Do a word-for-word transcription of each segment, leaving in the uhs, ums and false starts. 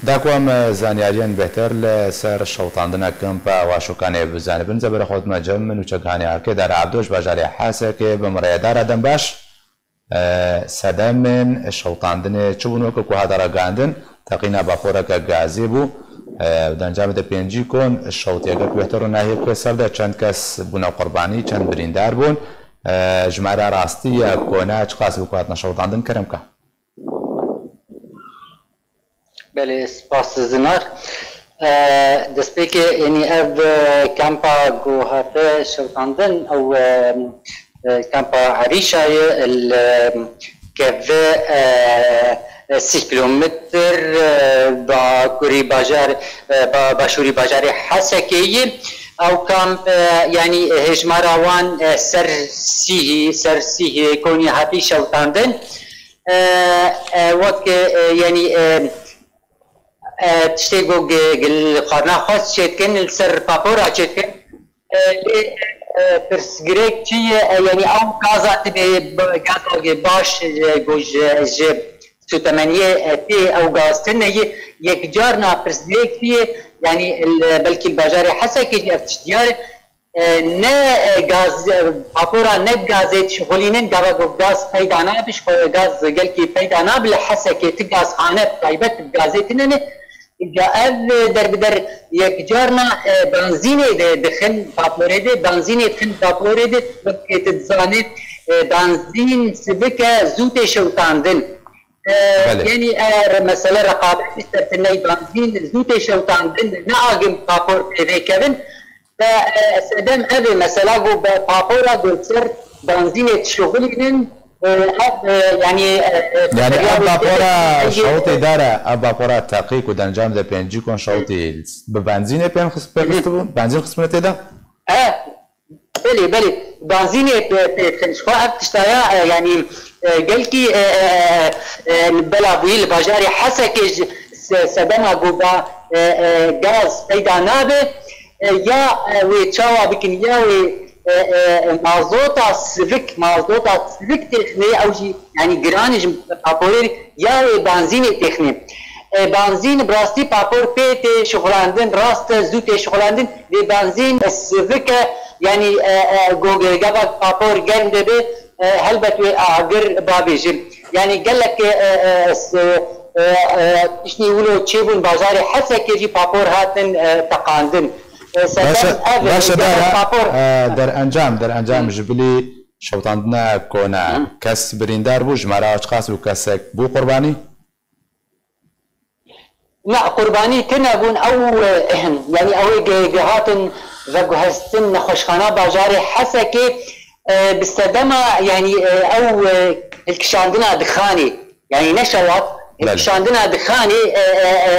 Daku em zanyariyên bêhtir li ser şewitandina kempa Waşûkanê bizanibin, ze berê xwe dime cem nûçeghanê Arkê Dara Ebdo ji bajarê Hesekê. Bi min re ye Dara, dem baş. E, sedemên şewitandinê çi bûn weke ku hate ragihandin? Teqîna baporeke gazê bû. E, di encamê de pêncî kon şewitiyeke ku bêhtir û nahiyeke ser de çend kes bûne qurbanî, çend birîndar bûn. E, jimara rastî ya kona çiqas bû ku hatine şewitandin? Kerem ka. Belê, spas Zinar. E, destpêkê, yanî ev, e, kampa ku hate şewitandin, ew, e, e, kampa Erîşa ye, li, e, keve, e, e, sî kilometr, e, bakurî bajar, e, ba-, başûrî bajarê Hesekê ye. Ew kamp, e, yanî hêjmara wan, e, ser sîhî, ser sîhê konî hatî şewitandin. E, e, wek, e, yanî, e, e, tiştê ku gi-, gi-, li xwarina xwe çêdikin, li ser papora çêdikin. E, lê, e, pirsgirêk çi ye? E, yanî ew gaza tibê, b-, gaza ge baş, e, ku ji, ji sûtemeniyê, e, tê ew gaz tune ye. Yekcarna pirsgirêk çi ye? Yanî li, belkî li bajarê Hesekê jî ev tişt diyar e. E, ne, e, gaz, e, vapora ne gazê dişixulînin, gava ku gaz peyda nabe, ji xwe gaz gelkî peyda nabe, li Hesekê ti gazxane taybet bi gazê tune ne. Îca ev, e, derbider yekcarna, e, benzînê de dixin vaporê de, benzînê dixin vaporê de, wekî tu dizanî, e, benzîn sivik e, zû tê şewitandin. E, Belê. Yanî eger mesele reqabetî ser tiney benzîn zû tê şewitandin, ne agim vapor pê vê kevin, Te, e, sedem ev e, mesela ku be papora ku ser benzînê dişixulînin, e, ev, e, yanî, e, e, Yanî ev vapora şewitê Dara, ev vapora teqî ku di encam de pêncî kon şewitî bi benzînê pê xis-, pê xistibû, benzîn xistibûne tê de? E, belê, belê. Benzînê pê, pê dixin. Ji xwe ev tiştaya, e, yanî, e, gelkî, e, e, e, e, bela bûyî li bajarê Hesekê ji se-, sedema ku ba, e, e, gaz peyda nabe. E, ya, e, wê çawa bikin, ya wê, e, e, mazota sivik, mazota sivik têxinê, ew jî, yanî, giran e ji raporê, ya wê benzînê têxinê. E, benzîn bi rastî papor pê tê şixulandin, rast e, zû tê şixulandin, lê benzîn sivik e, yanî, e, e, go-, ge-, gava papor germ dibe, e, helbet wê agir bavêjin. Yanî gelek, e, e, s-, e, e, tiştî wilo çêbûn bajarê Hesekê jî papor hatin, e, teqandin. E, Baş e, sedem ev, baş e, gelek Dara, papor. E, derencam, derencam ji bilî şewitandina kona kes birîndar bû, jimara çiqas bû, kesek bû qurbanî? Na, qurbanî tune bûn. Ew, e, yanî ew ê ge-, ge hatin veguhestin nexweşxana bajarê Hesekê, e, bi sedema, yanî, e, ew, e, hilkişandina dixanê, yanî ne şewat, Belê. hilkişandina dixanê, e, e, e,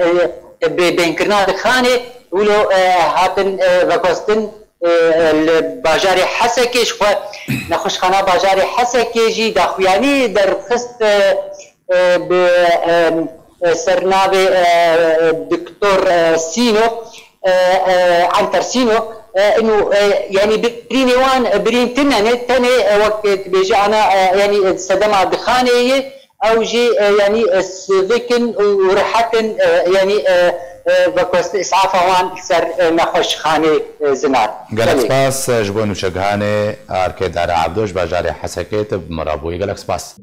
e, e, bi bênkirina dixanê, wilo, e, hatin, e, veguhestin, e, li bajarê Hesekê ji xwe nexweşxana bajarê Hesekê jî daxuyanî derxist, e, e, bi, e, e, sernavê, e, Doktor, e, Sîno, e, e, Anter Sîno, e, inu, e, yanî birînê wan, e, birîn tine ne, tenê, e, wek dibêje ana, e, yanî sedema dixanê ye, ew jî, e, yanî, e, sivik in û rehet in, e, yanî, e, e, vekost îs'afa wan li ser, e, nexweşxanê, e, Zinar. Gelek Belê. spas, e, ji bo nûçegihanê Arkê Dara Ebdo ji bajarê Hesekê tu bi min re bûyî. Gelek spas.